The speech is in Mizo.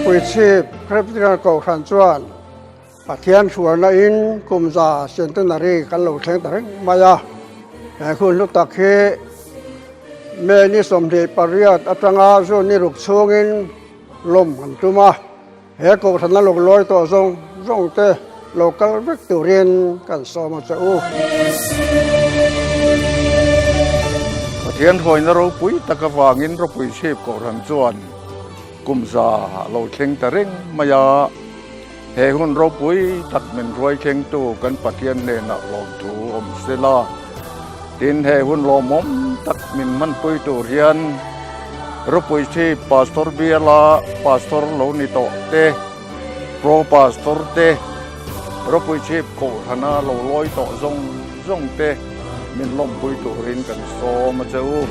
Rawpuichhip Presbyterian Kohhran chuan Pathian hruaina in kumza Centenary kan lo thleng ta reng mai a. He hun hlu tak hi May ni 28 atanga June ni ruk chhungin lawm kan tum a. He Kohhrana lawk lawi tawh zawng zawng te lo kal vek turin kan sawm a che u. Pathian hruaina ropui tak avangin Rawpuichhip Kohhran chuan kum za lo thleng ta reng mai a. He hun ropui tak min hruai thlengtu kan Pathian hnenah lawmthu awm se la. Tin, he hun lawmawm tak min hmanpui tur hian Rawpuichhip Pastor Biala Pastor lo ni tawh te, Pro Pastor te, Rawpuichhip Kohhrana lo lawi tawh zawng zawng te min lawmpui turin kan sawm a che u.